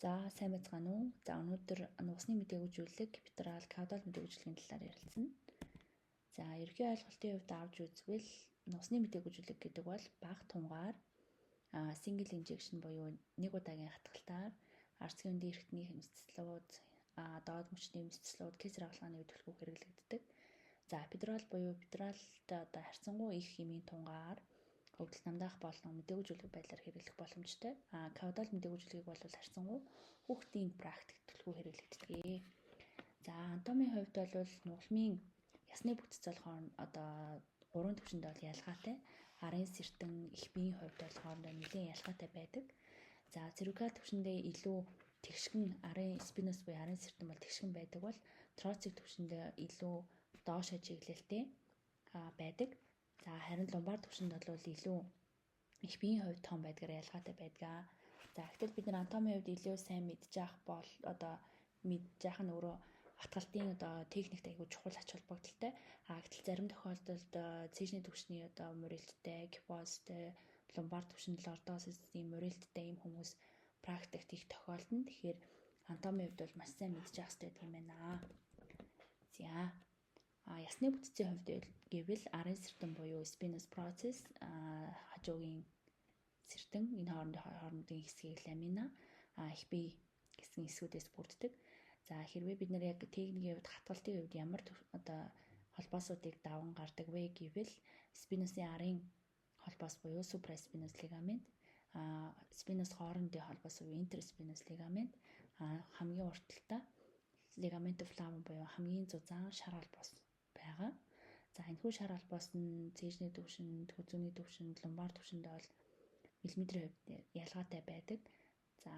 За, сайн байцгаана уу? За, өнөөдөр нугасны мдэгжүүлэг, эпидурал, каудал мдэгжүүлгийн талаар ярилцсана. За, ерөнхий ойлголтын хувьд авч үзвэл нугасны мдэгжүүлэг гэдэг бол бага тунгаар single injection буюу нэг удаагийн хатгалтаар арцгийн өндийн эрхтний хэмсцлүүд, доод мөчний хэмсцлүүд, кесар аглагын төлхөө хэрэглэгддэг. За, эпидурал буюу эпидуралтай одоо харьцангуй их химийн тунгаар хөвдөл намдаах болон мдэгжүүлэг байдлаар хэрэглэх боломжтой. Каудал мдэгжүүлгийг бол харьцангуй хүүхдийн практик төлхөө хэрэглэгддэг. За, анатомийн хувьд бол нугалмын ясны бүтэц болохоор одоо гурван төвшөнд бол ялгаатай. Арын сэртэн, их биеийн хувьд бол хоорондоо нэлээд ялгаатай байдаг. За, цервикал төвшөндөө илүү тэгшгэн арын спинус буюу арын сэртэн бол тэгшгэн байдаг бол троцик төвшөндөө илүү доошо чиглэлтэй байдаг. За, харин лумбар төвшөнд бол илүү их биеийн хувьд том байдгаар ялгаатай байдаг. За, гэтэл бид нар анатомийн хувьд илүү сайн мэдчих бол одоо мэдчих нь өөрөө хатгалтын одоо техникт айгүй чухал ач холбогдолтой. Гэтэл зарим тохиолдолд цээжний төвшний одоо морилттэй, кифозтэй, лумбар төвшөнд лордосисийн морилттэй ийм хүмүүс практикт их тохиолдно. Тэгэхээр анатомийн хувьд бол маш сайн мэдчих хэрэгтэй юм байна. За, ясны бүтцийн хувьд гэвэл арын сэртэн буюу spinous process, хажуугийн сэртэн, энэ хоорондын хэсгийг ламина, их бие гэсэн хэсгүүдээс бүрддэг. За, хэрвээ бид нар яг техникийн хувьд, хатгалтын хувьд ямар одоо холбоосуудыг даван гардаг вэ гэвэл spinous-ийн арын холбоос буюу supraspinous ligament, spinous хоорондын холбоос буюу interspinous ligament, хамгийн урт талдаа ligamentum flavum буюу хамгийн зузаан шар холбоос байгаа. За, энэхүү шар холбоос нь цээжний төвшөнд, хүзүүний төвшөнд, лумбар төвшөнд бол миллиметрийн хувьд ялгаатай байдаг. За,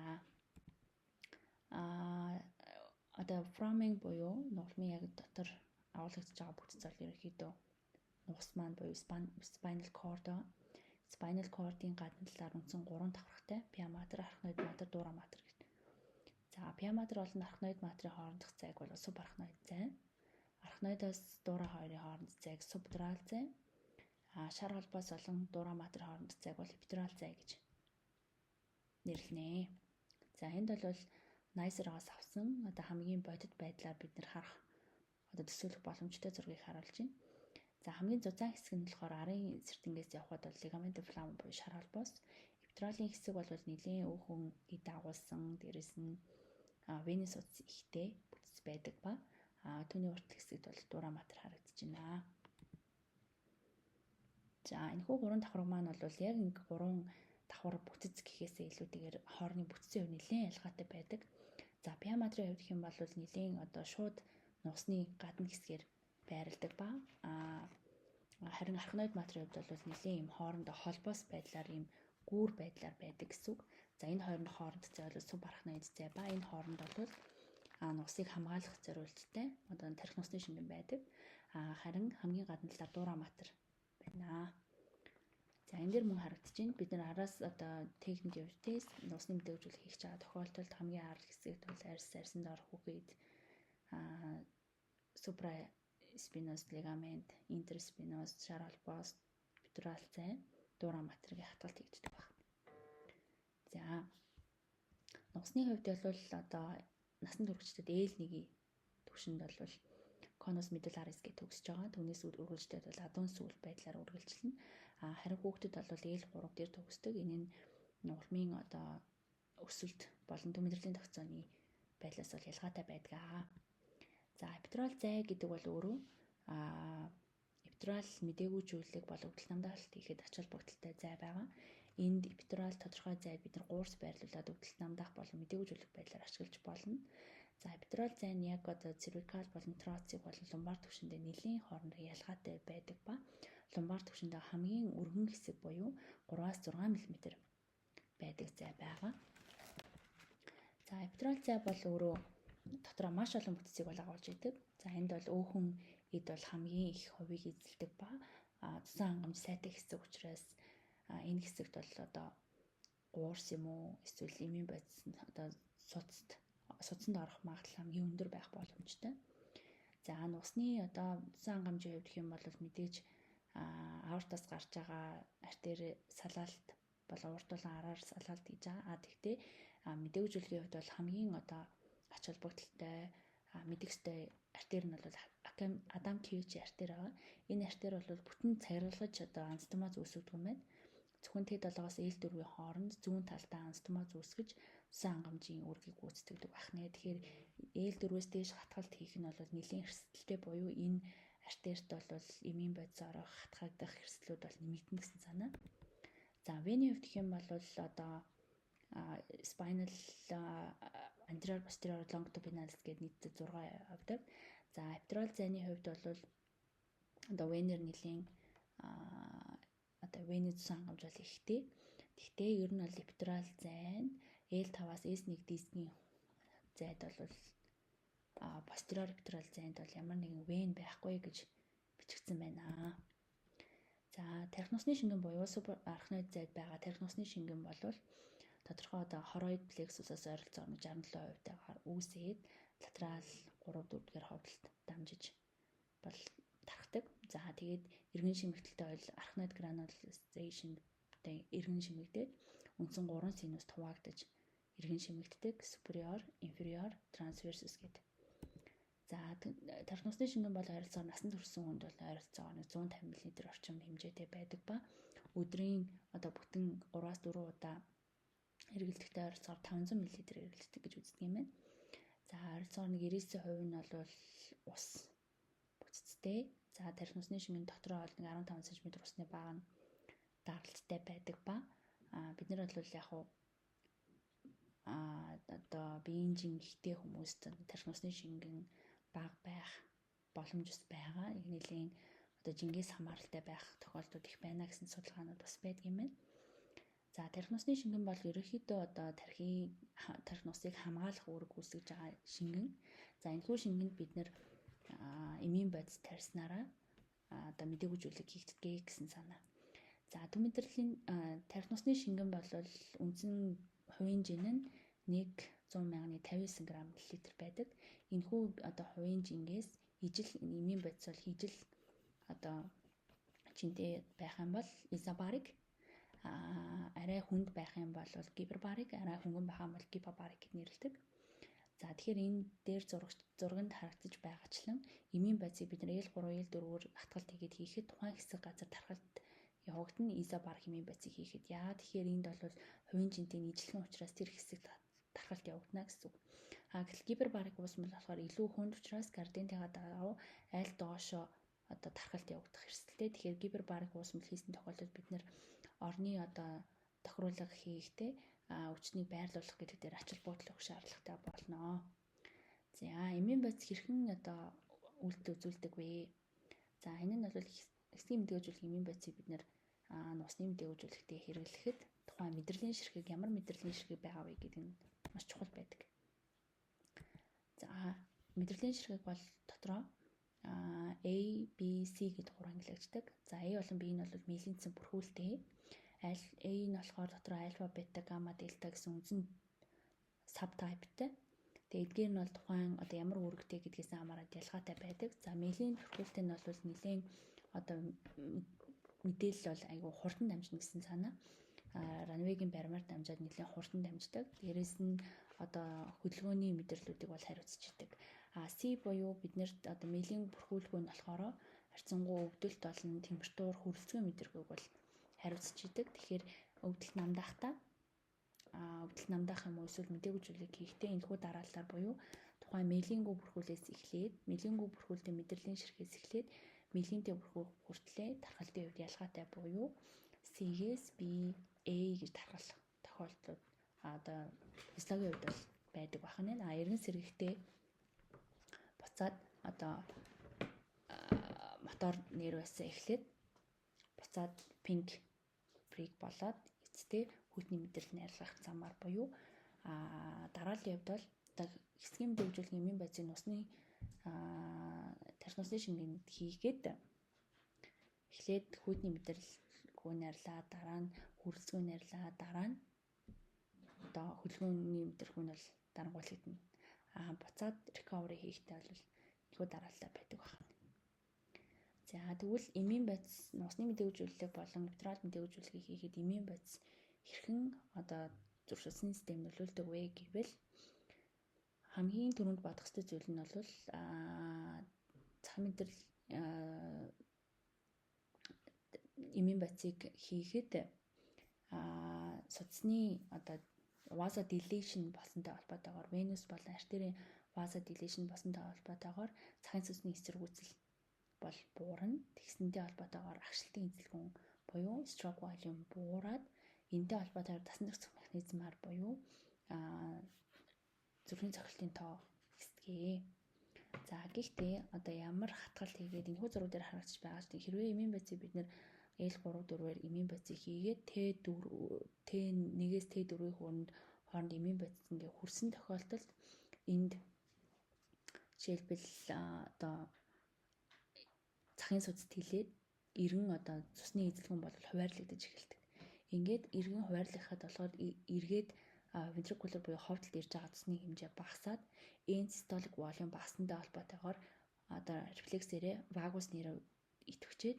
одоо foramen буюу нугалмын яг дотор агуулгадж байгаа бүтэц бол ерөнхийдөө нугас маань буюу spinal cord. Spinal cord-ын гадна талаар үндсэн гурван давхаргатай: pia mater, arachnoid mater, dura mater гэж. За, pia mater болон arachnoid mater-ын хоорондох зайг бол subarachnoid зай. Arachnoid-оос dura хоёрын хооронд зайг subdural зай. Шар холбоос болон dura mater хоорондох зайг бол epidural зай гэж нэрлэнэ. За, энд бол NICER-аас авсан одоо хамгийн бодит байдлаар бид нэр харах, одоо төсөөлөх боломжтой зургийг харуулж байна. За, хамгийн зузаан хэсэг нь болохоор арын сэртэнгээс явхад бол ligamentum flavum буюу шар холбоос. Эпидуралын хэсэг бол нэлээн өөхөн эд агуулсан, дээрэс нь вены судас ихтэй бүтэц байдаг ба түүний урт хэсэгт бол dura mater харагдаж байна. За, энэхүү гурван давхарга маань бол яг нэг гурван давхар бүтэц гэхээсээ илүүтэйгээр хоорны бүтцийн хувь нэлээн ялгаатай байдаг. За, pia mater-ын хувьд гэх юм бол нэлээн одоо шууд нугасны гадна хэсгээр байрладаг ба харин arachnoid mater-ын хувьд бол нэлээн юм хоорондоо холбоос байдлаар, ийм гүүр байдлаар байдаг гэсэн үг. За, энэ хоёрын хооронд зай бол subarachnoid зай ба энэ хооронд бол нугасыг хамгаалах зориулттай одоо тархи нусны шингэн байдаг. Харин хамгийн гадна талаар dura mater байна. За, энэ дээр мөн харагдаж байна. Бид нар араас одоо техник явж нугасны мэдэгжүүлэх хийж байгаа тохиолдолд хамгийн ар хэсэгт бол арьс, арьсанд орох үгээд supraspinous ligament, interspinous, шар холбоос, epidural зай, dura mater-ийн хатгалт хийгддэг баг. За, нугасны хувьд бол одоо насанд хүрэгчдэд L1-ийн түвшинд бол conus medullaris гэж төгсөж байгаа. Түүнээс үргэлжлээд бол адуун сүүл байдлаар үргэлжлэнэ. Харин хүүхдэд бол L3 дээр төгсдөг. Энэ нь нугалмын одоо өсөлт болон төмөрлийн тогтцооны байдлаас бол ялгаатай байдаг. За, эпидурал зай гэдэг бол өөрөө эпидурал мдэгжүүлэг болон өвдөлт намдаалт хийхэд ач холбогдолтой зай байгаа. Энд эпидурал тодорхой зайд бид нар гуурс байрлуулад өвдөлт намдаах болон мдэгжүүлэх байдлаар ашиглаж болно. За, эпидурал зай нь яг одоо цервикал болон троцик болон лумбар түвшиндээ нэлээн хоорондоо ялгаатай байдаг ба лумбар түвшиндээ хамгийн өргөн хэсэг буюу 3-аас 6 мм байдаг зай байгаа. За, эпидурал зай бол өөрөө дотроо маш олон бүтцийг бол агуулж идэг. За, энд бол өөхөн эд бол хамгийн их хувийг эзэлдэг ба цусан хангамж сайтай хэсэг учраас энэ хэсэгт бол одоо гуурс юм уу, эсвэл эмийн бодис одоо судсанд орох магадлал хамгийн өндөр байх боломжтой. За, нугасны одоо цусан хангамжийн хувьд гэх юм бол мэдээж аортаас гарч байгаа артери салаалт бол урд болон араар салгалт хийж байгаа. А тэгтээ мэдээгүйжүүлгийн хувьд бол хамгийн одоо ач холбогдолтой мэдэх ёстой артер нь бол Адам Кьючи артер байгаа. Энэ артер бол бүтэн цагиргалгаж одоо анастомоз үүсгдэг юм байна. Зөвхөн Т7-оос L4-ийн хооронд зүүн талдаа анастомоз үүсгэж усан хангамжийн үүргийг гүйцэтгэдэг байх нэ. Тэгэхээр L4-өөс дээш хатгалт хийх нь бол нэлээн эрсдэлтэй буюу энэ артерт бол эмийн бодис орох, хатгаагдах эрсдлүүд бол нэмэгдэнэ гэсэн санаа. За, вений хувьд гэх юм бол одоо spinal anterior, posterior, longitudinal гэдэг нийтдээ 6 явдаг. За, эпидурал зайны хувьд бол одоо венер нэлийн одоо вений цусан хангамж бол ихтэй. Гэхдээ ер нь бол эпидурал зайн L5-аас S1 дискийн зайд бол posterior epidural зайд бол ямар нэгэн вен байхгүй гэж бичигдсэн байна. За, тархи нусны шингэн буюу subarachnoid зайд байгаа тархи нусны шингэн бол тодорхой одоо choroid plexus-аас ойролцоогоо 67%-тайгаар үүсээд lateral 3 4-р ховдлолт дамжиж бол тархдаг. За, тэгээд эргэн шимэгдэлтэй бол arachnoid granulation-тэй эргэн шимэгдээд үндсэн 3 синус хуваагдаж эргэн шимэгддэг: superior, inferior, transversus гэдэг. За, тархи нусны шингэн бол ойролцоогоор насан турш хүнд бол ойролцоогоор 150 мл орчим хэмжээтэй байдаг ба өдрийн одоо бүтэн 3-аас 4 удаа эргэлдэхдээ ойролцоогоор 500 мл эргэлддэг гэж үздэг юм байна. За, ойролцоогоор нэг 99% нь бол ус бүтцтэй. За, тархи нусны шингэн дотроо бол нэг 15 см усны бага нь даралттай байдаг ба бид нар бол яг уу одоо биеийн жин ихтэй хүмүүст тархи нусны шингэн бага байх боломж бас байгаа. Яг нэлийн одоо жингээс хамааралтай байх тохиолдлууд их байна гэсэн судалгаанууд бас байдаг юм байна. За, тархи нусны шингэн бол ерөнхийдөө одоо тархи нусыг хамгаалах үүрэг гүйцэтгэж байгаа шингэн. За, энэхүү шингэнд бид нэр эмийн бодис тарьснараа одоо мдэггүйжүүлэг хийгддэг гэсэн санаа. За, төв мэдрэлийн тархи нусны шингэн бол үндсэн хувийн жин нь 100 мянганы 59 грамм миллилитр байдаг. Энэхүү одоо хувийн жингээс ижил эмийн бодис бол хижил одоо жинтэй байх юм бол изобарик, арай хүнд байх юм бол гипербарик, арай хөнгөн байх юм бол гипобарик гэд нэрлэдэг. За, тэгэхээр энэ дээр зурганд харагдаж байгаачлан эмийн бодисыг бид нэр L3, L4-ээр хатгалт хийгээд хийхэд тухайн хэсэг газар тархалт явагдана изобарик эмийн бодисыг хийхэд. Яагаад тэгэхээр энд бол хувийн жинтэй нийжлэхэн учраас тэр хэсэг тархалт явагдана гэсэн үг. А гэтэл гипербарик уусмал болохоор илүү хүнд учраас градиентынхаа дагуу аль доошоо одоо тархалт явагдах эрсдэлтэй. Тэгэхээр гипербарик уусмал хийсэн тохиолдолд бид нэр орны одоо тохируулга хийхдээ өвчнийг байрлуулах гэдэг дээр ач холбогдол өгөх шаардлагатай болно. За, эмийн бодис хэрхэн одоо үйлдэл үзүүлдэг вэ? За, энэ нь бол хэсгийн мэдээгүйжүүлэх эмийн бодисыг бид нэр нусны мэдээгүйжүүлэхдээ хэрэглэхэд тухайн мэдрэлийн ширхэг ямар мэдрэлийн ширхэг байгаа вэ гэдэг нь маш чухал байдаг. За, мэдрэлийн ширхэг бол дотроо A, B, C гэдэг гурван ангилагддаг. За, A болон B нь бол миелинцэн бүрхүүлтэй. A нь болохоор дотроо альфа, бета, гамма, дельта гэсэн үндсэн subtype-тай. Тэгээ эдгээр нь бол тухайн одоо ямар үүрэгтэй гэдгээс хамаарат ялгаатай байдаг. За, миелин бүрхүүлтэй нь бол нэлээд одоо мэдээлэл бол айгүй хурдан дамжина гэсэн санаа. Runway-гийн баримаар дамжаад нэлээд хурдан дамждаг. Дээрээс нь одоо хөдөлгөөний мэдрэлүүдийг бол хариуцж идэг. А C буюу биднэрт одоо миелин бүрхүүлгүй нь болохоор харьцангуй өвдөлт болон температур, хөрөлцгөө мэдрэхүйг бол хариуцж идэг. Тэгэхээр өвдөлт намдаахтаа өвдөлт намдаах юм уу эсвэл мдэггүйжүүлэг хийхдээ энэхүү дарааллаар буюу тухайн миелингүү бүрхүүлээс эхлээд миелингүү бүрхүүлтийн мэдрэлийн ширхээс эхлээд миелинтэй бүрхүүл хүртлээ тархалтын хувьд ялгаатай буюу C-гээс B, A гэж тархалах тохиолдлууд одоо физиологийн хувьд бол байдаг байх нь. А эргэн сэргэхдээ буцаад одоо мотор нервээс эхлээд буцаад pink break болоод эцэстээ хүйтний мэдрэл найрлах замаар буюу дарааллын хувьд бол одоо хэсгийн мэдээгүйжүүлэх эмийн бодисын нусны тархи нусны шингэнд хийгээд эхлээд хүйтний мэдрэлгүй найрлаа, дараа нь хөрөлцгөө найрлаа, дараа нь одоо хөдөлгөөний мэдрэхүй нь бол дарангуйлагдана. А буцаад recovery хийхдээ бол энэхүү дараалалтай байдаг байна. За, тэгвэл эмийн бодис нусны мэдээгүйжүүлэлэг болон эпидурал мэдээгүйжүүлэлгийг хийхэд эмийн бодис Хэрхэн одоо зүрх судасны систем нөлөөлдөг вэ гэвэл хамгийн түрүүнд бодох ёстой зүйл нь бол цахим мэдрэл эмийн бодисыг хийхэд судасны одоо vasodilation болсонтой холбоотойгоор, venous болон артерийн vasodilation болсонтой холбоотойгоор цахим судасны эсэргүүцэл бол буурна. Тэгсэнтэй холбоотойгоор агшилтын эзэлхүүн буюу stroke volume буураад, энэтэй холбоотойгоор дасан зохицох механизмаар буюу зүрхний цохилтын тоо өсдөг. За, гэхдээ одоо ямар хатгалт хийгээд энэхүү зураг дээр харагдаж байгаа чинь хэрвээ эмийн бодисыг бид нэр L3 4-ээр эмийн бодисыг хийгээд T4 T1-ээс T4-ийн хооронд эмийн бодис ингээ хүрсэн тохиолдолд энд жишээлбэл одоо цахын судас тэлээд эргэн одоо цусны эзэлхүүн бол хуваарлагдаж эхэлдэг. Ингээд эргэн хуваарлахад болохоор эргээд ventricular буюу ховдлолд ирж байгаа цусны хэмжээ багасаад, end systolic volume багасантай холбоотойгоор одоо рефлексээрээ vagus nerve идэвхжээд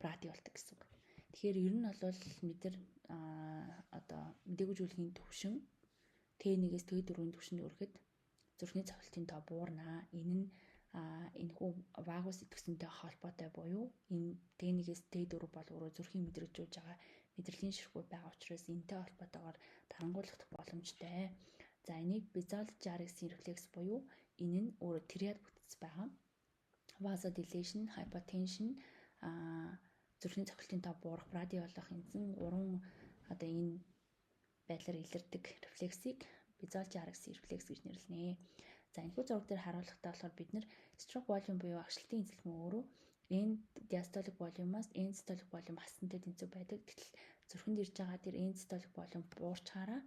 brady болдог гэсэн үг. Тэгэхээр ер нь бол мэдэр одоо мдэгжүүлгийн төвшин T1-ээс T4-ийн төвшөнд хүрэхэд зүрхний цохилтын тоо буурнаа. Энэ нь энэхүү vagus идэвхсэнтэй холбоотой буюу энэ T1-ээс T4 бол өөрөө зүрхийн мэдрэгжүүлж байгаа мэдрэлийн ширхүү байгаа учраас энэтэй холбоотойгоор тарангуулах боломжтой. За, энийг Bezold-Jarisch рефлекс буюу энэ нь өөрөө триад бүтэц байгаа. Vasodilation, hypotension, зүрхний цохилтын тоо буурах, brady болох үндсэн гурван одоо энэ байдлаар илэрдэг рефлексийг Bezold-Jarisch рефлекс гэж нэрлэнэ. За, энэхүү зураг дээр харуулгатай болохоор бид нэр stroke volume буюу агшилтын эзэлхүүн өөрөө end diastolic volume-аас end systolic volume хассантай тэнцүү байдаг. Гэтэл зүрхэнд ирж байгаа тэр end systolic volume буурчхаараа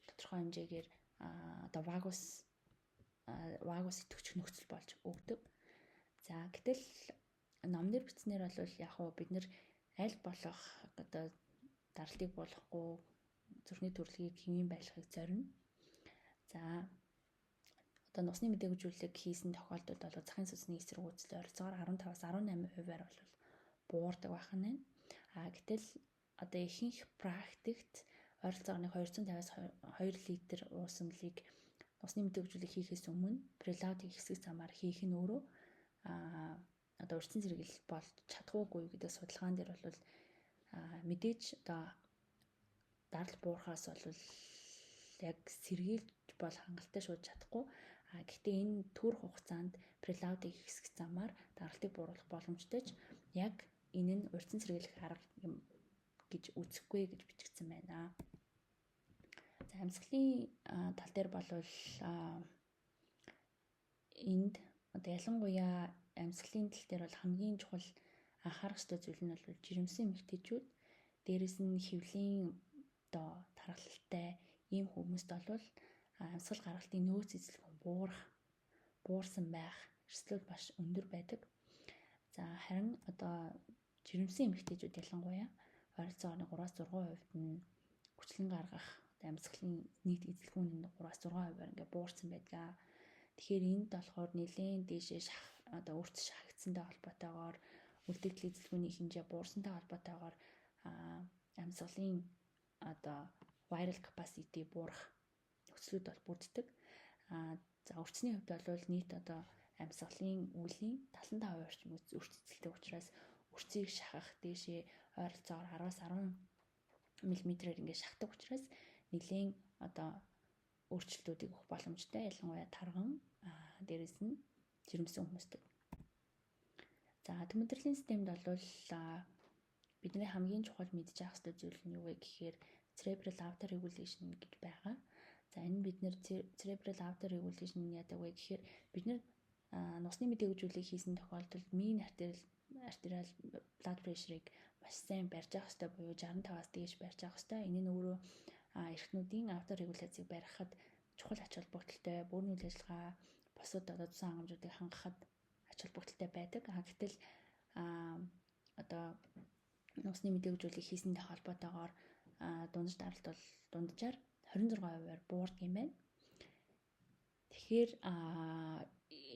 тодорхой хэмжээгээр одоо vagus идэвхжих нөхцөл болж өгдөг. За, гэтэл ном дээр бичснээр бол яг уу бид нэр аль болох одоо даралтыг буулгахгүй зүрхний төрөлгийг хэвийн байлгахыг зорино. За, одоо нусны мэдээгжүүлэг хийсэн тохиолдолд бол захын судасны эсэргүүцэл ойролцоогоор 15-аас 18%-аар бол буурдаг байх нь байна. А гэтэл одоо ихэнх практикт ойролцоогоор нэг 250-аас 2 литр уусамлыг нусны мэдээгжүүлэг хийхээс өмнө preload хэсэг замаар хийх нь өөрөө одоо урьдчилан сэргийлэл болж чадахгүй гэдэг судалгаан дээр бол мэдээж одоо даралт буурахаас бол яг сэргийлж бол хангалттай шууд чадахгүй. А гэхдээ энэ түр хугацаанд preload-ыг хэсэг замаар даралтыг бууруулах боломжтой ч яг энэ нь урьдчилан сэргийлэх арга юм гэж үзэхгүй гэж бичигдсэн байна. За, амьсгалын тал дээр болвол энд одоо ялангуяа амьсгалын тал дээр бол хамгийн чухал анхаарах ёстой зүйл нь бол жирэмсэн эмэгтэйчүүд, дээрэс нь хэвлийн одоо тархалтай ийм хүмүүст бол амьсгал гаргалтын нөөц эзэлхүүн буурсан байх эрсдэл маш өндөр байдаг. За, харин одоо жирэмсэн эмэгтэйчүүд ялангуяа ойролцоогоор 3-аас 6% нь хүчлэн гаргах амьсгалын нийт эзэлхүүн нь 3-аас 6%-аар ингээ буурсан байдаг. Тэгэхээр энд болохоор нэлээд дээшээ шах одоо өрц шахагдсантай холбоотойгоор, үлдэгдэл эзэлхүүний хэмжээ буурсантай холбоотойгоор амьсгалын одоо vital capacity буурах нөхцлүүд бол бүрддэг. За, өрцний хувьд бол нийт одоо амьсгалын үлийн 75% орчим өрц эзэлдэг учраас өрцийг шахах, дээшээ ойролцоогоор 10-аас 10 мм-ээр ингээд шахдаг учраас нэлээн одоо өөрчлөлтүүдийг өгөх боломжтой. Ялангуяа тарган, дээрэс нь жирэмсэн хүмүүстэй. За, төмөдөрлийн системд бол бидний хамгийн чухал мэдж авах ёстой зүйл нь юу вэ гэхээр cerebral autoregulation гэж байгаа. За, энэ бид нэр cerebral autoregulation нь яадаг вэ гэхээр бид нэр нусны мэдээгжүүлэг хийсэн тохиолдолд mean arterial blood pressure-ыг маш сайн барьж авах ёстой буюу 65-аас дээш барьж авах ёстой. Энэ нь өөрөө эрхтнүүдийн ауторегуляцийг барихад чухал ач холбогдолтой, бөөрийн үйл ажиллагаа, бусад одоо цусан хангамжуудыг хангахад ач холбогдолтой байдаг. Гэтэл одоо нусны мэдээгжүүлэг хийсэнтэй холбоотойгоор дундаж даралт бол дунджаар 26%-аар буурдаг юм байна. Тэгэхээр Тэгэхээр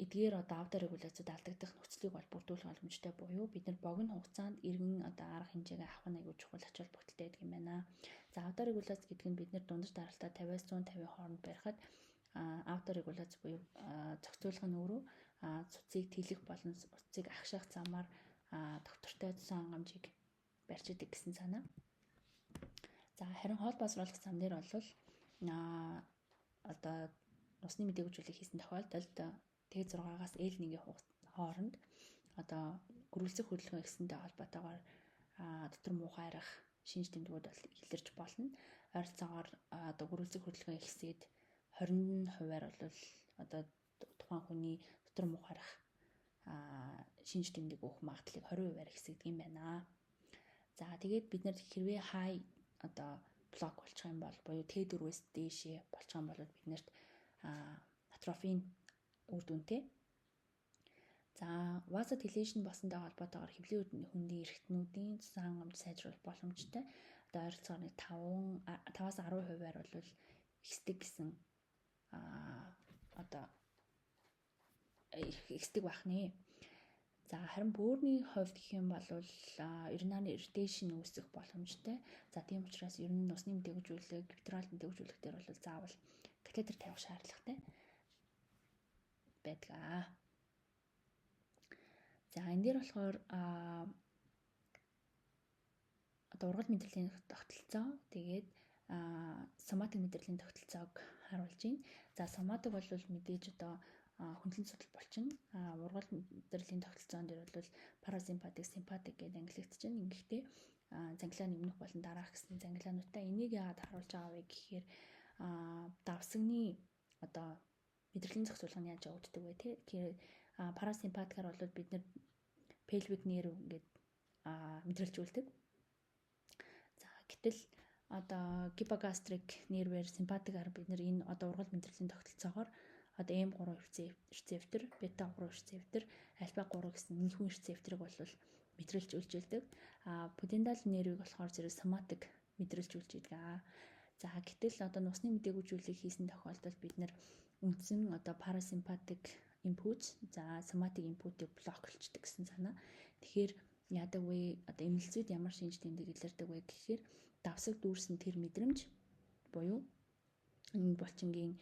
эдгээр одоо ауторегуляцид алдагдах нөхцөлийг бол бүрдүүлэх боломжтой буюу бид нар богино хугацаанд эргэн одоо арга хэмжээгээ авах нь аюул чухал ач холбогдолтой байдаг юм байна. За, ауторегуляц гэдэг нь бид нар дундаж даралтаа 50-аас 150 хооронд барихад ауторегуляц буюу зохицуулах нь өөрөө цуцыг тэлэх болон цуцыг агшаах замаар доктортой цусан хангамжийг барьж идэг гэсэн санаа. За, харин хоол боловсруулах зам дээр бол одоо нусны мэдээгүйжүүлэг хийсэн тохиолдолд Т6-аас L1-ийн хооронд одоо гөрвөлзөх хөдөлгөөн ихсэнтэй холбоотойгоор дотор муухай арих шинж тэмдгүүд бол илэрч болно. Ойролцоогоор одоо гөрвөлзөх хөдөлгөөн ихсээд 20%-аар бол одоо тухайн хүний дотор муухай арих шинж тэмдэг өгөх магадлалыг 20%-аар ихсэгдэг юм байна. За, тэгээд бид нар хэрвээ high одоо block болчих юм бол буюу Т4-өөс дээшээ болчих юм бол бид нарт атрофийн үр дүнтэй. За, vasodilation болсонтой холбоотойгоор хэвлийн хөндийн эрхтнүүдийн цусан хангамж сайжруулах боломжтой. Одоо ойролцоогоор нэг 5 5-аас 10%-аар бол ихсдэг гэсэн одоо ихсдэг байх нэ. За, харин бөөрийн хувьд гэх юм бол urinary irritation үүсэх боломжтой. За, тийм учраас ер нь нусны мэдээгүйжүүлэг, эпидурал мэдээгүйжүүлэг дээр бол заавал катетер тавих шаардлагатай байдаг. За, энэ дээр болохоор одоо ургал мэдрэлийн тогтолцоо, тэгээд соматик мэдрэлийн тогтолцоог харуулж байна. За, соматик бол мэдээж одоо хөндлөн судал болчихно. Ургал мэдрэлийн тогтолцоон дээр бол парасимпатик, симпатик гэдэг ангилагдаж байна. Ингэхдээ зангилаа өмнөх болон дараах гэсэн зангилаануудтай энийг яагаад харуулж байгаа вэ гэхээр давсагны одоо мэдрэлийн зохицуулга нь яаж явагддаг вэ те. Тэгэхээр парасимпатикаар бол бид нар pelvic nerve ингээд мэдрэлжүүлдэг. За, гэтэл одоо hypogastric nerve-ээр симпатикаар бид нар энэ одоо ургал мэдрэлийн тогтолцоогоор одоо M3 рецептор, бета 3 рецептор, альфа 3 гэсэн энэхүү рецепторыг бол мэдрэлж үйлчилдэг. А pudendal нервийг болохоор зэрэг соматик мэдрэлж үйлчилдэг. За, гэтэл одоо нусны мэдээгүйжүүлэг хийсэн тохиолдолд бид нар үндсэн одоо парасимпатик input, за соматик input-ыг блоклчдаг гэсэн санаа. Тэгэхээр яадаг вэ? Одоо эмнэлзүйд ямар шинж тэмдэг илэрдэг вэ гэхээр давсаг дүүрсэн тэр мэдрэмж буюу энэ булчингийн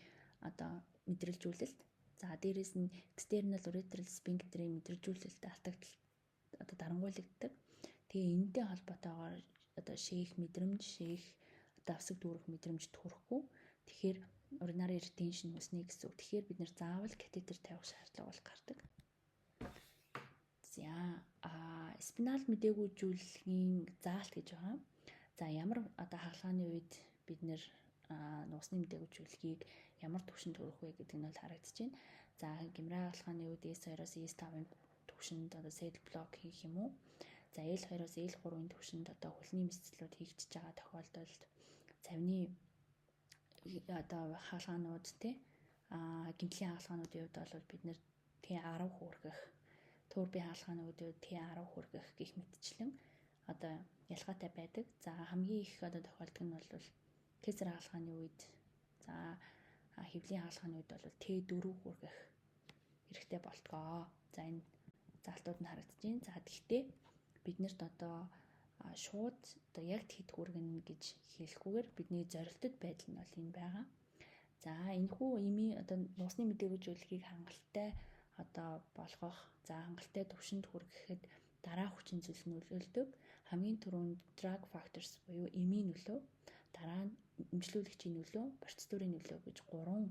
одоо мэдрэлжүүлэлт, за дээрэс нь external urethral sphincter-ийн мэдрэлжүүлэлт алдагдал одоо дарангуйлагддаг. Тэгээ энэтэй холбоотойгоор одоо шээх мэдрэмж, шээх давсаг дүүрэх мэдрэмж төрөхгүй. Тэгэхээр urinary retention үүснэ гэсэн үг. Тэгэхээр бид нар заавал катетер тавих шаардлага бол гардаг. За, spinal мэдээгүйжүүлэхийн заалт гэж байгаа. За, ямар одоо хагалгааны үед бид нар нуусны мэдээгүйжүүлэхийг ямар түвшинд хүргэх вэ гэдэг нь бол харагдаж байна. За, гэмрээ хагалгааны үед S2-оос S5-ын түвшинд одоо saddle block хийх юм уу? За, L2-оос L3-ын түвшинд одоо хөлний мэсцлүүд хийгдэж байгаа тохиолдолд цавны одоо хагалгаанууд те гэмтлийн хагалгаануудын хувьд бол бид нар T10 хүргэх, турбийн хагалгаануудын хувьд T10 хүргэх гэх мэтчлэн одоо ялгаатай байдаг. За, хамгийн их одоо тохиолддог нь бол Кайзер хагалгааны үед, за хэвлийн хагалгааны үед бол T4 хүргэх хэрэгтэй болтгоо. За, энэ заалтууд нь харагдаж байна. За, тэгвэл бид нарт одоо шууд одоо яг хэд хүргэнэ гэж хэлэхгүйгээр бидний зорилтод байдал нь бол энэ байгаа. За, энэхүү эмийн одоо нуусны мэдээгүйжүүлэхийг хангалттай одоо болгох, за хангалттай түвшинд хүргэхэд дараа хүчин зүйл нөлөөлдөг. Хамгийн түрүүнд drug factors буюу эмийн нөлөө, дараа нь эмчлүүлэгчийн нөлөө, процедурын нөлөө гэж гурван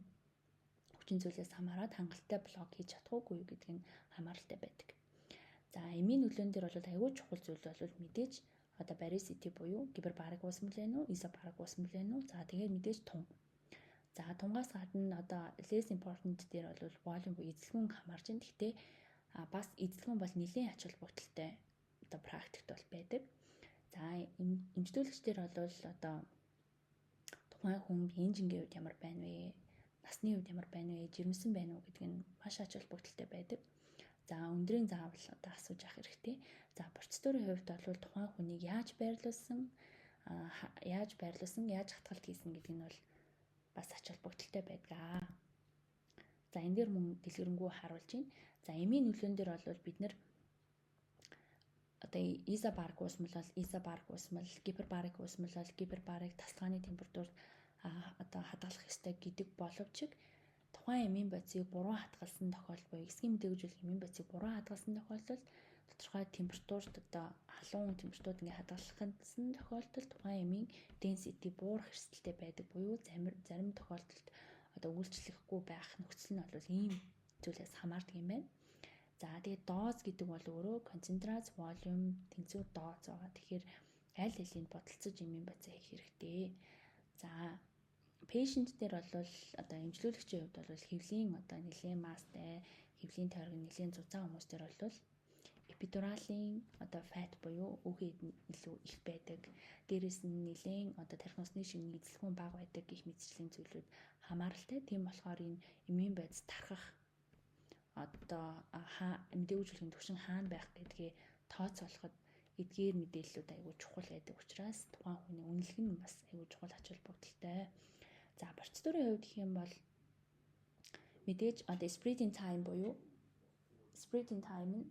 хүчин зүйлээс хамаарат хангалттай block хийж чадах уугүй юу гэдэг нь хамааралтай байдаг. За, эмийн нөлөөн дээр бол аюул чухал зүйл бол мэдээж одоо baricity буюу гипербарик ус мөлөө үү, изобарик ус мөлөө үү? За, тэгээд мэдээж тун. За, тунгаас гадна одоо less important дээр бол volume буюу эзлэгүүн хамаарч байна. Гэхдээ бас эзлэгүүн бол нэлээн ач холбогдолтой одоо практикт бол байдаг. За, эмчлүүлэгчдэр бол одоо тухайн хүн биеийн жингийн хувьд ямар байна вэ? Насны хувьд ямар байна вэ? Жирэмсэн байна уу гэдг нь маш ач холбогдолтой байдаг. За, өндрийн заавал одоо асууж авах хэрэгтэй. За, процедурын хувьд бол тухайн хүнийг яаж байрлуулсан, яаж хатгалт хийсэн гэдэг нь бол бас ач холбогдолтой байдаг. За, энэ дээр мөн дэлгэрэнгүй харуулж байна. За, эмийн нөлөөн дээр бол бид нар одоо изобарик уусмал бол изобарик уусмал, гипербарик уусмал бол гипербарик тасалгааны температурт одоо хадгалах ёстой гэдэг боловч тухайн эмийн бодисыг буруу хадгалсан тохиолдол буюу эсгийн мэдээгүйжүүлэх эмийн бодисыг буруу хадгалсан тохиолдолд тодорхой температурт, одоо халуун температурт ингээ хадгалсан тохиолдолд тухайн эмийн density буурах эрсдэлтэй байдаг буюу зарим тохиолдолд одоо үйлчлэхгүй байх нөхцөл нь бол ийм зүйлээс хамаардаг юм байна. За, тэгээд доз гэдэг бол өөрөө концентрац, volume тэнцүү доз байгаа. Тэгэхээр аль алийг бодолцож эмийн бодисоо хийх хэрэгтэй. За, patient дээр бол одоо эмчлүүлэгчийн хувьд бол хэвлийн одоо нэлээн масстай, хэвлийн тойрог нэлээн зузаан хүмүүс дээр бол эпидуралын одоо fat буюу өөхий илүү их байдаг. Дээрээс нь нэлээн одоо тархи нусны шингэний эзлэхүүн бага байдаг гэх мэтчилэн зүйлүүд хамааралтай. Тийм болохоор энэ эмийн бодис тархах одоо мэдээгүйжүүлэхийн түвшин хаана байх гэдгээ тооцоолоход эдгээр мэдээллүүд аягүй чухал байдаг учраас тухайн хүний үнэлэх нь бас аягүй чухал ач холбогдолтой. За, процедурын хувьд гэх юм бол мэдээж одоо spreading time буюу spreading time нь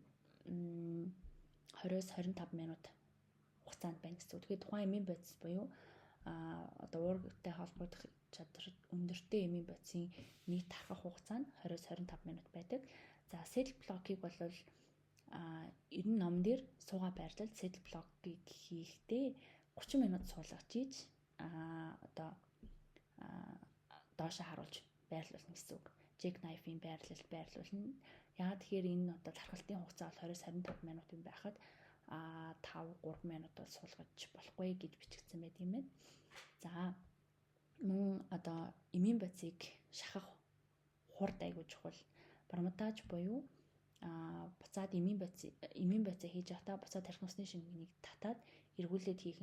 20-с 25 минут хугацаанд байна гэсэн үг. Тэгэхээр тухайн эмийн бодис буюу одоо уургатай холбогдох чадвар өндөртэй эмийн бодисын нийт тархах хугацаа нь 20-с 25 минут байдаг. За, saddle block-ыг бол ер нь ном дээр суугаа байрлал saddle block-ыг хийхдээ 30 минут суулгаж ийж одоо доошо харуулж байрлуулна гэсэн үг. Jack knife-ийн байрлал байрлуулна. Яагаад тэгэхээр энэ одоо тархалтын хугацаа бол 20-25 минут юм байхад 5 3 минут бол суулгаж болохгүй гэж бичигдсэн байт юм байна. За, мөн одоо эмийн бодисыг шахах хурд аягүй чухал. Барботаж буюу буцаад эмийн бодисоо хийж байхдаа буцаад тархи нусны шингэнийг татаад эргүүлээд хийх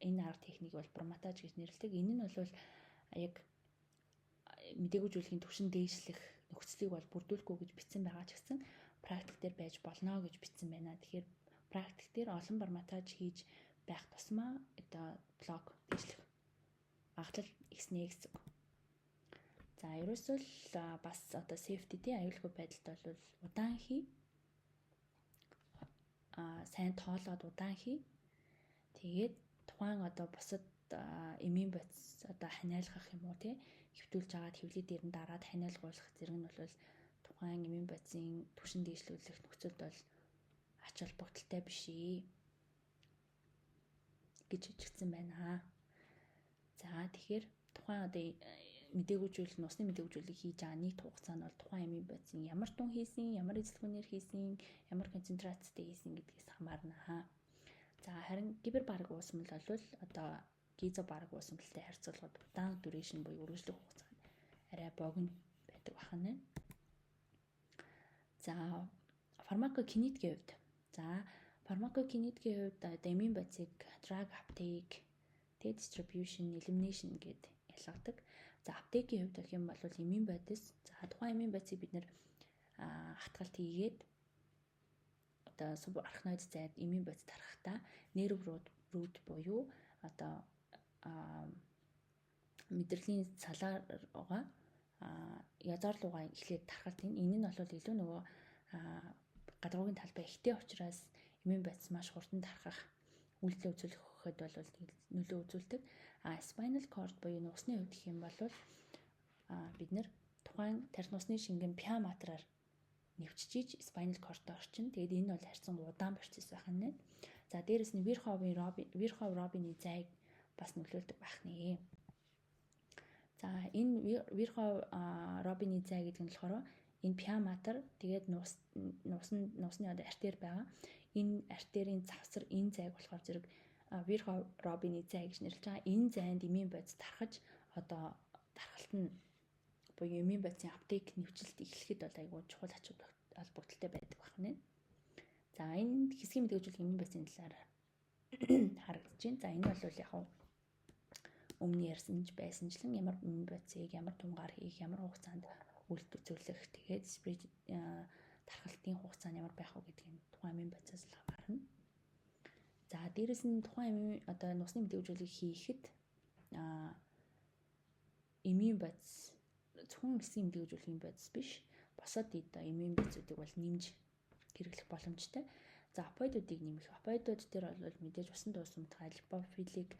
энэ арга техник бол барботаж гэж нэрлэдэг. Энэ нь бол яг мэдээгүйжүүлэхийн түвшин дээшлэх нөхцөлийг бол бүрдүүлэхгүй гэж бичсэн байгаа ч гэсэн практик дээр байж болно гэж бичсэн байна. Тэгэхээр практик дээр олон барботаж хийж байх тусмаа одоо блок дээшлэх магадлал ихснэ гэсэн үг. За, ерөөсөө л бас одоо safety, тий, аюулгүй байдалд бол удаан хий. Сайн тоолоод удаан хий. Тэгээд тухайн одоо бусад эмийн бодис одоо ханиалгах юм уу, тий, хэвтүүлж агаад хэвлий дээр нь дараад ханиалгуулах зэрэг нь бол тухайн эмийн бодисын түвшин дээшлүүлэх нөхцөлд бол ач холбогдолтой биш ээ гэж бичигдсэн байна. За, тэгэхээр тухайн одоо мэдээгүйжүүлэл, нусны мэдээгүйжүүлэлийг хийж байгаа нийт хугацаа нь бол тухайн эмийн бодисын ямар тун хийсэн, ямар эзлэхүүнээр хийсэн, ямар концентрацтай хийсэн гэдгээс хамаарна. За, харин гипербарик уусмал бол одоо изобарик уусмалтай харьцуулахад удаан duration буюу үргэлжлэх хугацаа нь арай богино байдаг байна. За, фармакокинетикийн хувьд. За, фармакокинетикийн хувьд одоо эмийн бодисыг drug uptake, тэгээ distribution, elimination гээд ялгадаг. За, uptake ийн хувьд гэх юм бол эмийн бодис, за, тухайн эмийн бодисыг бид нэр хатгалт хийгээд одоо субарахноид зайд эмийн бодис тархахдаа nerve root буюу одоо мэдрэлийн салаа руугаа, язгуур руугаа эхлээд тархалт. Энэ нь бол илүү нөгөө гадаргуугийн талбай ихтэй учраас эмийн бодис маш хурдан тархах үйлдэл үзүүлэхэд бол нөлөө үзүүлдэг. А spinal cord буюу нугасны хувьд гэх юм бол бид нэр тухайн тархи нусны шингэн pia mater-аар нэвччихийж spinal cord-д орчин. Тэгээд энэ бол харьцангуй удаан процесс байх нь. За, дээрэс нь Вирхов Робины зайг бас нөлөөлдөг байх нэ. За, энэ Вирхов Робины зай гэдэг нь болохоор энэ pia mater, тэгээд нуус нуусны нуусны одоо артер байгаа. Энэ артерийн завсар, энэ зайг болохоор зэрэг Вирхов Робины зай гэж нэрлэж байгаа. Энэ зайнд эмийн бодис тархаж одоо тархалт нь буюу эмийн бодисын uptake нэвчлэлт эхлэхэд бол аягүй чухал ач холбогдолтой байдаг байна. За, энэ хэсгийн мэдээгүйжүүлэх эмийн бодисын талаар харагдаж байна. За, энэ бол яг өмнө ярьсан ч байсанчлан ямар эмийн бодисыг ямар тунгаар хийх, ямар хугацаанд үйлдэл үзүүлэх, тэгээд spread тархалтын хугацаа нь ямар байх вэ гэдгийг тухайн эмийн бодисоос л хамаарна. За, дээрэс нь тухайн эмийн одоо нусны мэдээгүйжүүлгийг хийхэд эмийн бодис зөвхөн эсийн мэдээг үзүүлэх бодис биш. Бусад одоо эмийн бодисуудыг бол нэмж хэрэглэх боломжтой. За, опиоидуудыг нэмэх. Опиоидууд дээр бол мэдээж усан дуусамтгай, lipophilic,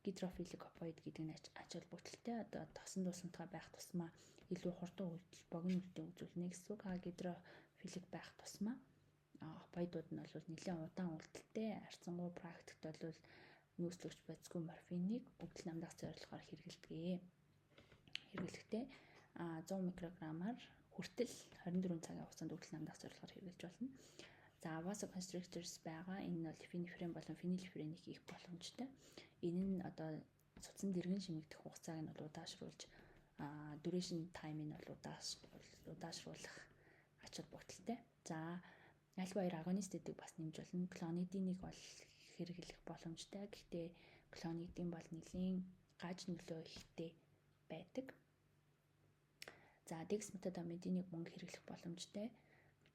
hydrophilic опиоид гэдэг нь ач холбогдолтой. Одоо тосон дуусамтгай байх тусмаа илүү хурдан үйлдэл, богино үйлдэл үзүүлнэ гэсэн үг. А hydrophilic байх тусмаа опиоидууд нь бол нэлээд удаан үйлдэлтэй. Харьцангуй практикт бол нөөцлөгч бодисгүй морфиныг өвдөл намдах зорилгоор хэрэглэдэг. Хэрэглэхдээ 100 микрограммаар хүртэл 24 цагийн хугацаанд өвдөл намдах зорилгоор хэрэглэж болно. За, vasoconstrictors байгаа. Энэ нь бол эпинефрин болон фенилэфринийг хийх боломжтой. Энэ нь одоо судсан дэргэн шимэгдэх хугацааг нь бол удаашруулж, duration time-ыг нь бол удаашруулах ач холбогдолтой. За, альфа 2 агонист гэдэг бас нэмж болно. Клонидиныг бол хэрэглэх боломжтой. Гэхдээ клонидин бол нэлийн гаж нөлөө ихтэй байдаг. За, дексметадомидиныг мөн хэрэглэх боломжтой.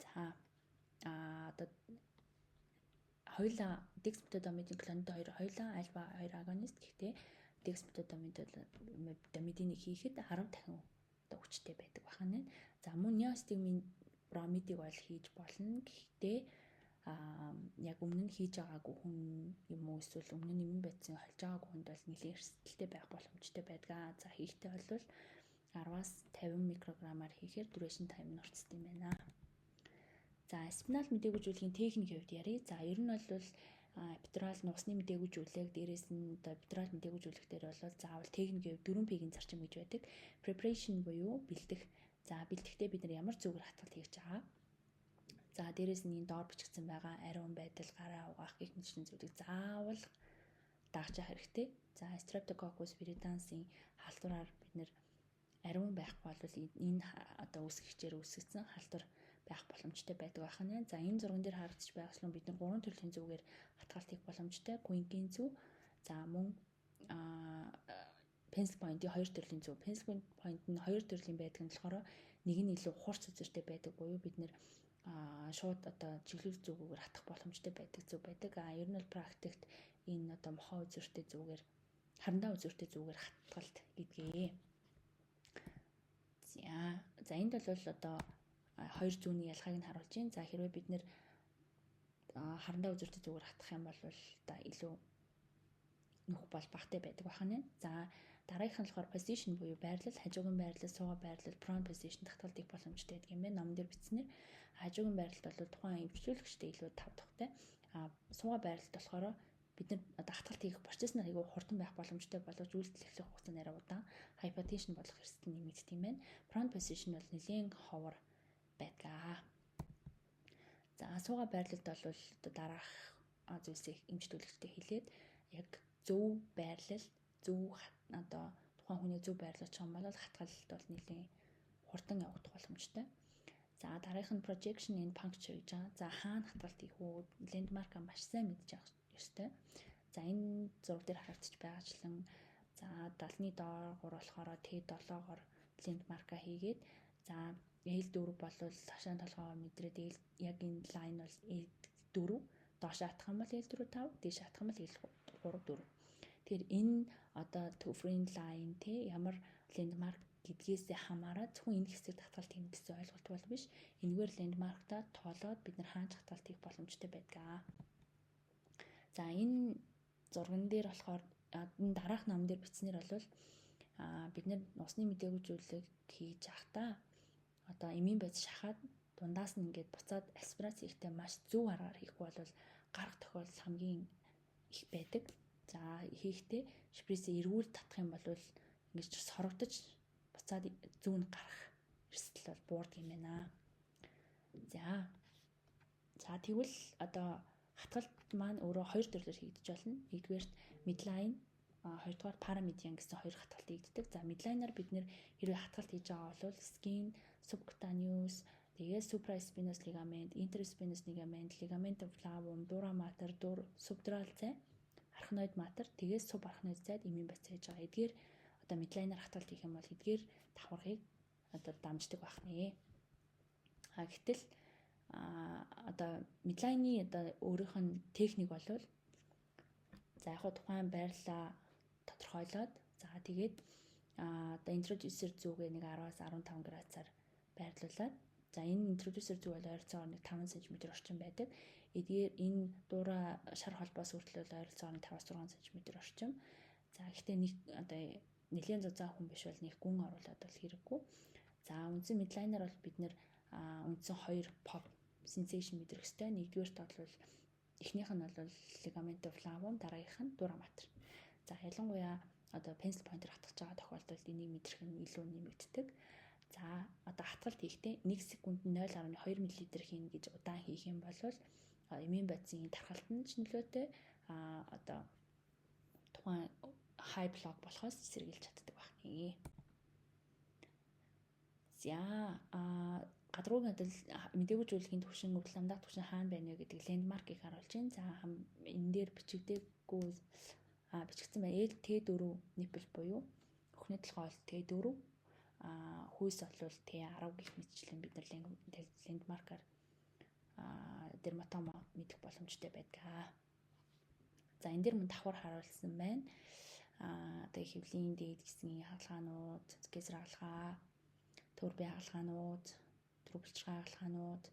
За, одоо хоёулаа дексметадомидин, клонидин хоёр хоёулаа альфа 2 агонист. Гэхдээ дексметадомидиныг хийхэд 10 дахин одоо хүчтэй байдаг байна. За, мөн неостигмин бромидыг бол хийж болно. Гэхдээ яг өмнө нь хийж байгаагүй хүн юм уу, эсвэл өмнө нь нэмэн бодисын холж байгаагүй хүнд бол нэлээд эрсдэлтэй байх боломжтой байдаг. За, хийхдээ бол 10-аас 50 микрограммаар хийхээр duration time нь уртсан юм байна. За, spinal мдэгүүжүүлгийн техникийн хувьд яръя. За, ер нь бол эпидурал нугасны мдэгүүжүүлэг, дээрээс нь одоо эпидурал мдэгүүжүүлэх дээр бол заавал техникийн хувьд 4 P-ийн зарчим гэж байдаг. Preparation буюу бэлдэх. За, бэлдэхдээ бид нар ямар зүгээр хатгалт хийж байгаа. За, дээрээс нь энэ доор бичигдсэн байгаа ариун байдал, гараа угаах гэх мэтчилэн зүйлийг заавал дагаж явах хэрэгтэй. За, Streptococcus viridans-ийн халдвараар бид нэр ариун байхгүй бол энэ одоо үүсгэгчээр үүсгэсэн халдвар байх боломжтой байдаг байх нь. За, энэ зурган дээр харагдчих байгаачлан бид нар гурван төрлийн зүгээр хатгалт хийх боломжтой. Quincke-ийн зүү, за мөн pencil point-ийн хоёр төрлийн зүү. Pencil point нь хоёр төрлийн байдаг нь болохоор нэг нь илүү хурц үзэртэй байдаг буюу бид нэр шууд одоо чиглэл зүгүүгээр хатах боломжтой байдаг зүг байдаг. А ер нь бол практикт энэ одоо мохоо үзүүртэй зүгээр, харандаа үзүүртэй зүгээр хатгалт гэдгээ. За, энд бол одоо хоёр зүүнний ялгааг нь харуулж байна. За, хэрвээ бид нэр харандаа үзүүртэй зүгээр хатах юм бол одоо илүү нөх бол багтай байдаг байна. За, дараагийнх нь болохоор position буюу байрлал, хажуугийн байрлал, суугаа байрлал, prone position татгалт хийх боломжтой гэдэг юм байна. Номон дээр бичснээр хажуугийн байрлалд бол тухайн эмчлүүлэгчтэй илүү тав тухтай. А суугаа байрлалд болохоор бид нар одоо хатгалт хийх процесс нь айгүй хурдан байх боломжтой боловч үйлдэл эхлэх хугацаа нь арай удаан, hypotension болох эрсдэл нэмэгддэг юм байна. Prone position бол нэлээд ховор байдаг. За, суугаа байрлалд бол одоо дараах зүйлсийг эмчтүүлэгчтэй хэлээд яг зөв байрлал, зөв одоо тухайн хүний зөв байрлуулчих юм бол хатгалт бол нэлээд хурдан явагдах боломжтой. За, дараагийнх нь projection and puncture гэж байгаа. За, хаана хатгалт хийх үү? Landmark маш сайн мэдж авах ёстой. За, энэ зураг дээр харагдчих байгаачлан, за, далны доогуур болохоор T7-оор landmark-а хийгээд, за, L4 болвол хашаан толгоо мэдрээд L яг энэ line бол L4, доош атах юм бол L4 5, дээш атах юм бол L3 4. Тэгэхээр энэ одоо front line те ямар landmark гэдгээсээ хамаарат зөвхөн энэ хэсэг татгалт хийнэ гэсэн ойлголт бол биш. Энэгээр landmark-таа тоолоод бид нар хаанч хатгалт хийх боломжтой байдаг. За, энэ зурган дээр болохоор, энэ дараах ном дээр бичснээр бол бид нар усны мдэгүүжүүлэг хийж явахдаа одоо эмийн бодис шахаад дундаас нь ингээд буцаад аспирац хийхдээ маш зөв аргаар хийхгүй бол гарах тохиолдол хамгийн их байдаг. За, хийхдээ шприцээ эргүүл татах юм бол ингэж сорогдож буцаад зүүн гарах эрсдэл бол буурдаг юм байна. За. За, тэгвэл одоо хатгалт маань өөрөө хоёр төрлөөр хийгдэж болно. Нэгдүгээрт midline, хоёрдугаар paramedian гэсэн хоёр хатгалт хийгддэг. За, midline-аар бид нэр хэрвээ хатгалт хийж байгаа бол skin, subcutaneous, тэгээ supraspinous ligament, interspinous ligament, ligamentum flavum, dura mater, subdural зай, arachnoid mater, тэгээ subarachnoid зайд эмийн бодис хийж байгаа. Эдгээр одоо midline-аар хатгалт хийх юм бол эдгээр давхаргыг одоо дамждаг байх нэ. А гэтэл одоо midline-ы одоо өөрийнх нь техник болвол, за, яг тухайн байрлалаа тодорхойлоод, за, тэгээд Одоо introducer зүгээ нэг 10-аас 15 градусаар байрлуулад, за, энэ introducer зүг бол ойролцоогоор нэг 5 см орчим байдаг. Эдгээр энэ dura шар холбоос хүртэл бол ойролцоогоор 5-6 см орчим. За, гэхдээ нэг одоо нэлээд зузаан хүн биш бол нэг гүн оруулаад бол хэрэггүй. За, үндсэн midline аар бол бид нэр үндсэн хоёр pop sensation мэдрэх ёстой. Нэгдүгээрт бол эхнийх нь бол ligamentum flavum, дараагийнх нь dura mater. За, ялангуяа одоо pencil pointer хатгаж байгаа тохиолдолд энийг мэдрэх нь илүү нэмэгддэг. За, одоо хатгалт хийхдээ 1 секундэд 0.2 мл хийнэ гэж удаан хийх юм бол эмийн бодисын тархалт нь ч нөлөөтэй, одоо тухайн high block болохоос сэргийлж чаддаг байна. За, гадаргуугийн адил мдэггүй төвшин, өвдөл намдаах төвшин хаана байна вэ гэдэг landmark ыг харуулж байна. За, энэ дээр бичигдээгүй, бичигдсэн байна. L T4 nipple буюу өхний толгой бол T4, хүйс бол T10 гэх мэтчлэн бид нар landmark аар дерматомо мэдэх боломжтой байдаг. За, энэ дээр мөн давхар харуулсан байна. Одоо хэвлийн дээд хэсгийн хагалгаанууд, кесар хагалгаа, төр бие хагалгаанууд, төрөв хагалгаанууд,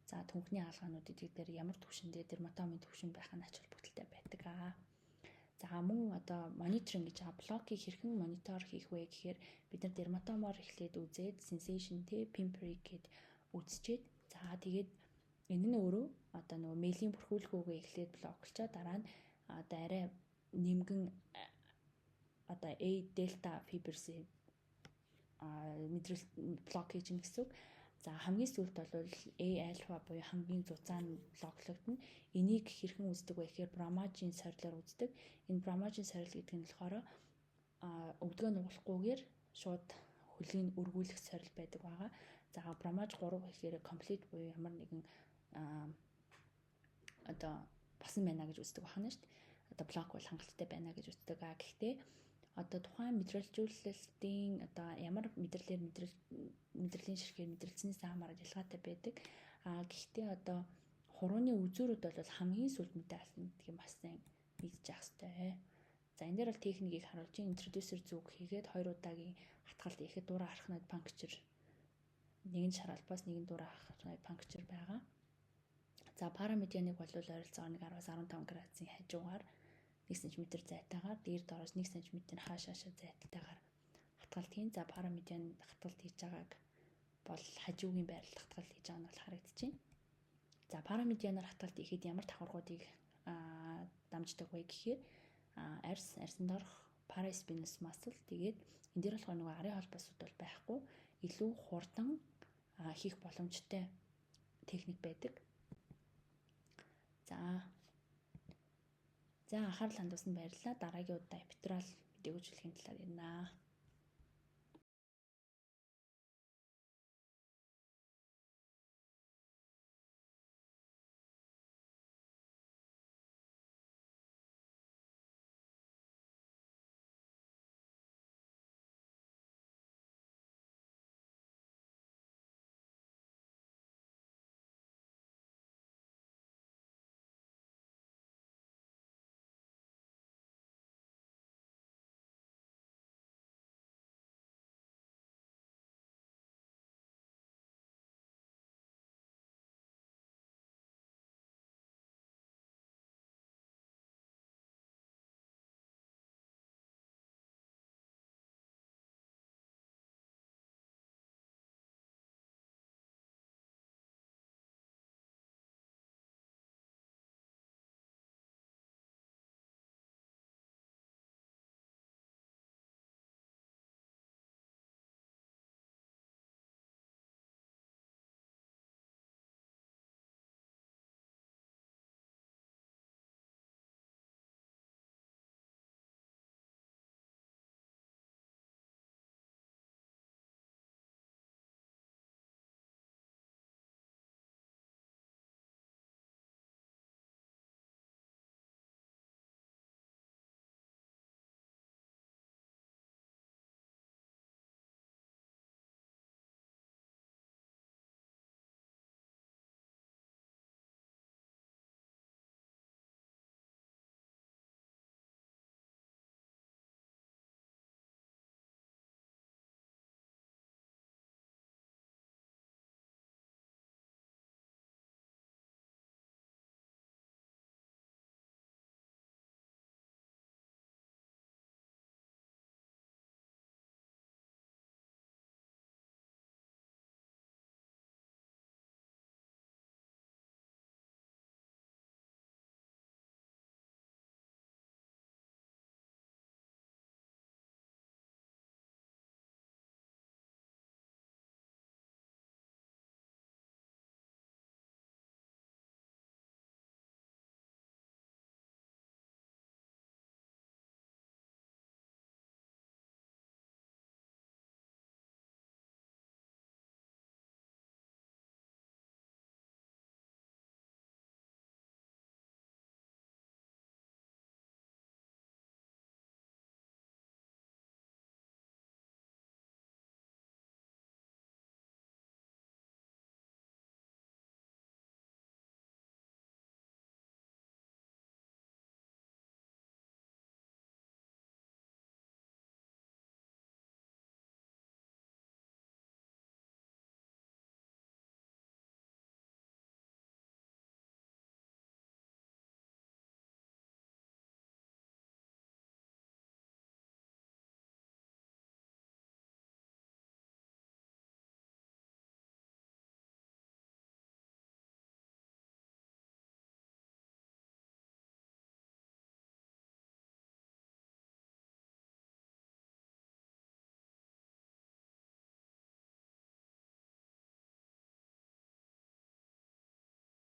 за, түнхний хагалгаанууд гэдэг дээр ямар түвшиндээ дерматомын түвшин байх нь ач холбогдолтой байдаг. За, мөн одоо мониторинг гэж байгаа, блокийг хэрхэн монитор хийх вэ гэхээр бид нар дерматомоор эхлээд үзээд, sensation те, pinprick гэд үзчихэд, за, тэгээд энэ нь өөрөө одоо нөгөө мэлийн бүрхүүлгүүгээ эхлээд блоклчоо, дараа нь одоо арай нэмгэн одоо A delta fibers мэдрэл блок хийж гин гэсэн үг. За, хамгийн сүүлд бол A alpha буюу хамгийн зузаан блоклогдно. Энийг хэрхэн үздэг вэ гэхээр Bromage ийн сорилоор үздэг. Энэ Bromage ийн сорил гэдэг нь болохоор өвдгөө нугалахгүйгээр шууд хөлийг өргүүлэх сорил байдаг байгаа. За, Bromage 3 гэхээр complete буюу ямар нэгэн одоо басан байна гэж үздэг байна шүү дээ. Одоо блок бол хангалттай байна гэж үздэг. А гэхдээ одоо тухайн мэдрэлжүүлэлтийн одоо ямар мэдрэлээр мэдрэл мэдрэлийн ширхгээр мэдрэлснээс хамаарат ялгаатай байдаг. А гэхдээ одоо хурууны үзүүрүүд бол хамгийн сүүлд мэдээ алдна гэдгийг бас сайн мэдж явах хэрэгтэй. За, энэ дээр бол техникийг харуулж, introducer зүг хийгээд хоёр удаагийн хатгалт хийхэд dura arachnoid puncture, нэг нь шар холбоос, нэг нь dura arachnoid puncture байгаа. За, paramedian ыг бол ойролцоогоор нэг 10-аас 15 градусын хажуугаар 1 см зайтайгаар, дээр доороос 1 см хаашаашаа зайтайгаар хатгалт хийн. За, paramedian хатгалт хийж байгааг бол хажуугийн байрлалд хатгалт хийж байгаа нь бол харагдаж байна. За, paramedian аар хатгалт хийхэд ямар давхаргуудыг дамждаг вэ гэхээр арьс, арьсанд орох paraspinous muscle, тэгээд энэ дээр болохоор нөгөө арын холбоосууд бол байхгүй, илүү хурдан хийх боломжтой техник байдаг. За, анхаарал хандуулсанд баярлалаа. Дараагийн удаа epidural мдэггүй талаар ярина.